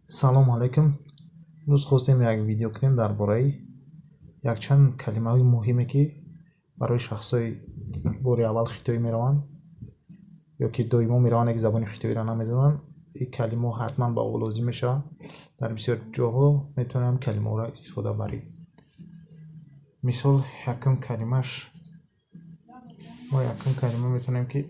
Салому алайкум. Имрӯз хостем як видео кунем дар бораи якчанд калимаҳои муҳиме, ки барои шахсҳои бори аввал хитоӣ мераванд ё ки доимо мераванд, як забони хитоиро намедонанд. Ин калимаҳо ҳатман ба ӯ лозим мешаванд. Дар бисёр ҷоҳо метавонем калимаҳоро истифода барем. Мисол, якум калимаш, мо якум калима метавонем ки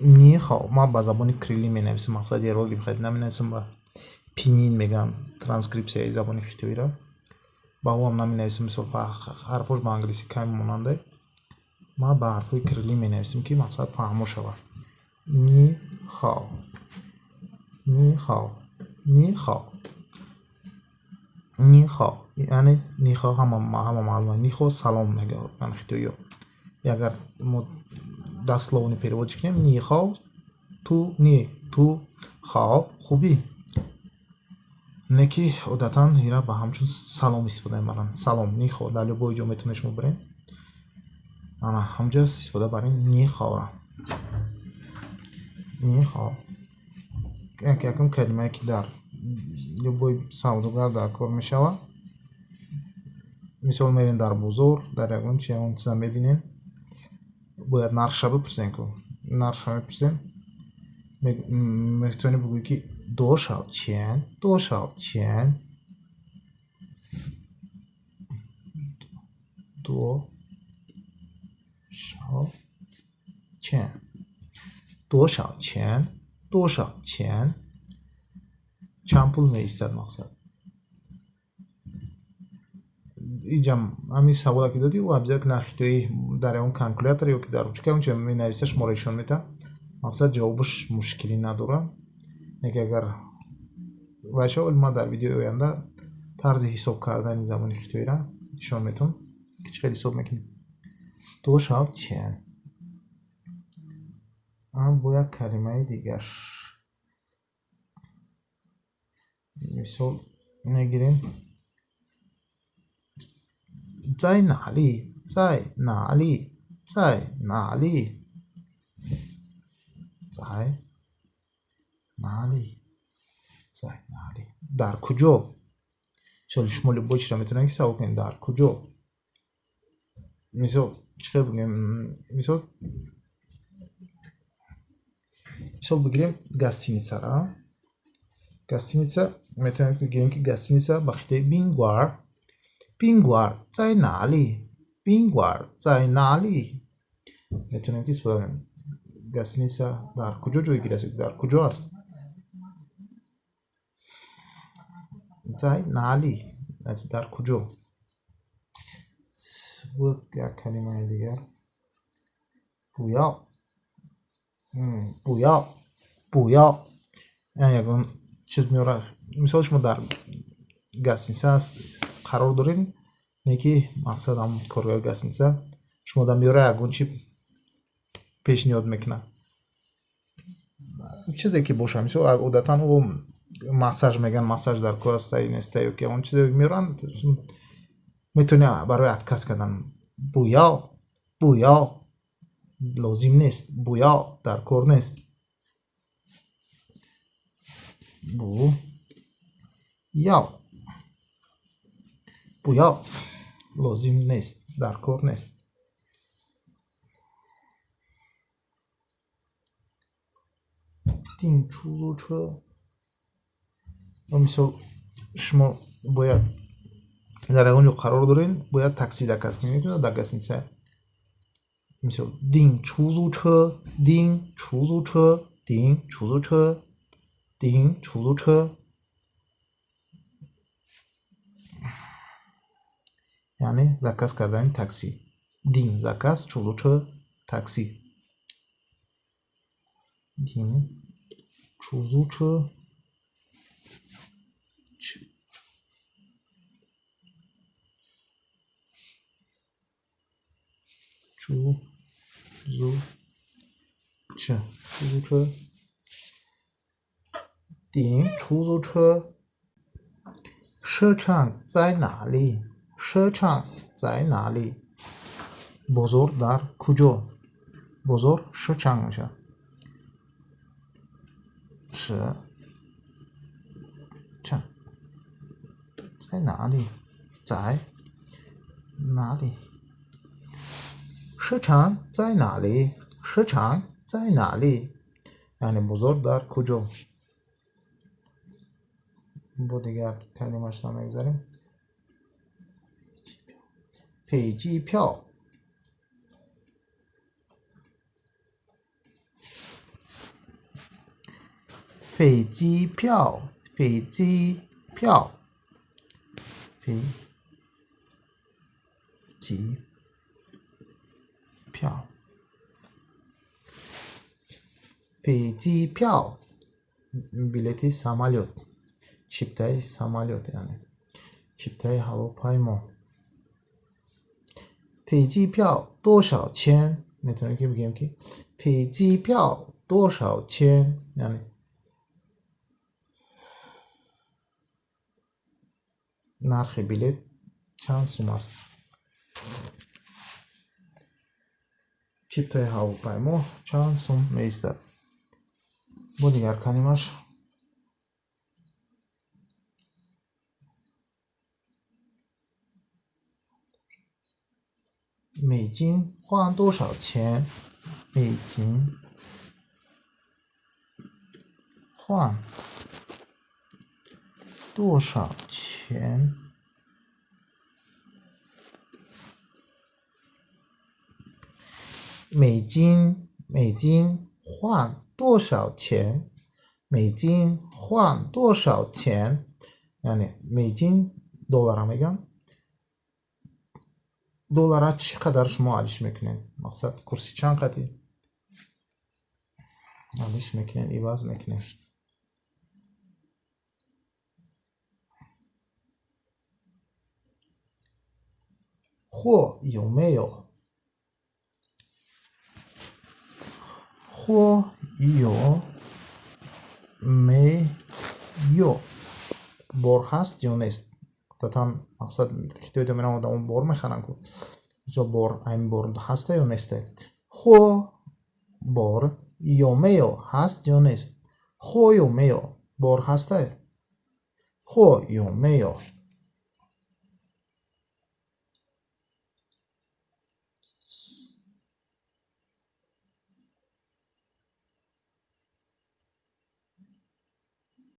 нихао. Ман ба забони кириллӣ менависам, мақсад иероглиф хеле наменависам, ба пинин мегӯям транскрипсияи забони хитоиро. Ба ӯ ҳам наменависам, мисол ҳарфош ба англисӣ каме монанда. Ман ба ҳарфҳои кириллӣ менависам, ки мақсад фаҳмо шавад. Нихао, нихао, нихао, нихао, яъне нихао ҳама маълум. Нихао салом мегӯянд хитоиё. Агар мо дословно перевод кунем, нихао ту ни ту хао хубӣ. Не ки одатан ира ба ҳамчун салом истифода мебаранд. Салом нихао дар любой ҷо метавонед шумо бирен. Ана ҳамҷо истифода барем нихаоро. Нихао якум калимае ки дар любой савдогар дар кор мешавад. Мисол мерем дар бозор, дар ягон чи ягон чиза мебинем, бояд нархша бипурсем ку. Нархша мепурсем, метавонем бигӯем ки дошав чен, дошав чен, дошав чен, дошав чен, дошав чен. Чанд пул меистад мақсад? Иҷам ҳамин саволе ки додӣ, ӯ обязательно хитоӣ дар ягон калькулятор ё ки дар ручка онча менависа, шуморо нишон медиҳад. Мақсад ҷавобаш мушкилӣ надорад. Не ки агар вайша, вале ман дар видеои оянда тарзи ҳисоб кардани забони хитоиро нишон медиҳам, ки чӣ хел ҳисоб мекунем. Дошав чен. Ам бо як калимаи дигар. Мисол мегирем. Цай нали, цай нали, цай нали, цай нали, цай нали. Дар куҷо? Мисол шумо любой чизро метавонед ки савол кунед дар куҷо. Мисол чӣ хел бигӯем? Мисол бигирем гостиницаро. Гостиница метавонем бигӯем ки гостиница ба хитои бингуар. Бингуар цай нали, бингуар цай нали. Метавонем ки истифода барем. Гостиница дар куҷо ҷойгир аст? Дар куҷо аст? Цай нали, дар куҷо? Буд як калимаи дигар. Буё. Буё, буё. Яъне ягон чиз меорад. Мисол шумо дар гостиница аст қарор доред, не ки мақсад ҳам коргари гостиница шумо дар меора ягон чи пешниҳод мекунад. Чизе ки бошад, мисол одатан ӯ массаж мегӯянд, массаж дар кор аст, неста ё ки ягон чизе меоранд, метавонӣ барои отказ кардан буё, буё лозим нест, буё дар кор нест. Бу ё, буё лозим нест, дар кор нест. Дин чузу чэ. Мисол шумо бояд дар ягон ҷо қарор доред, бояд такси заказ кунед дар гостиница. Мисол дин чузу чэ, дин чузу чэ, дин чузу чэ, дин чузу чэ. Яъне заказ кардани такси. Дин заказ, чузу чэ такси. Дин чузу чэ. Чузу чэ, чузу чэ. Дин чузу чэ. Шичан цай нали? Шичан цай нали? Бозор дар куҷо? Бозор шичан мешавад. 市场在哪里？在哪里？市场在哪里？市场在哪里？Яъне бозор дар куҷо? Бо дигар калимашро мегузарем. 飞机票，飞机票，飞机票，飞机票，飞机票，билети самолёт, чиптаи самолёт, яъне чиптаи ҳавопаймо. 飞机票多少钱？Метавонем ки бигӯем ки 飞机票多少钱, яъне нархи билет чанд сум аст? Чиптаи ҳавопаймо чанд сум меистад? Бо дигар калимаш 美金换多少钱？美金换多少钱？美金美金换多少钱？美金换多少钱？Яъне 美金 доллара мегӯям. Доллара чӣ қадар шумо алиш мекунед? Мақсад курси чанд қадӣ алиш мекунед, иваз мекунед? 货有没有？货有没有？Бор ҳаст ё нест? Одатан мақсад хитоида мераванд, одамо бор мехаранд ку. Мисол бор, айн бор ҳаста ё неста? 货 бор, 有没有 ҳаст ё нест? 货有没有 бор ҳаста? 货有没有?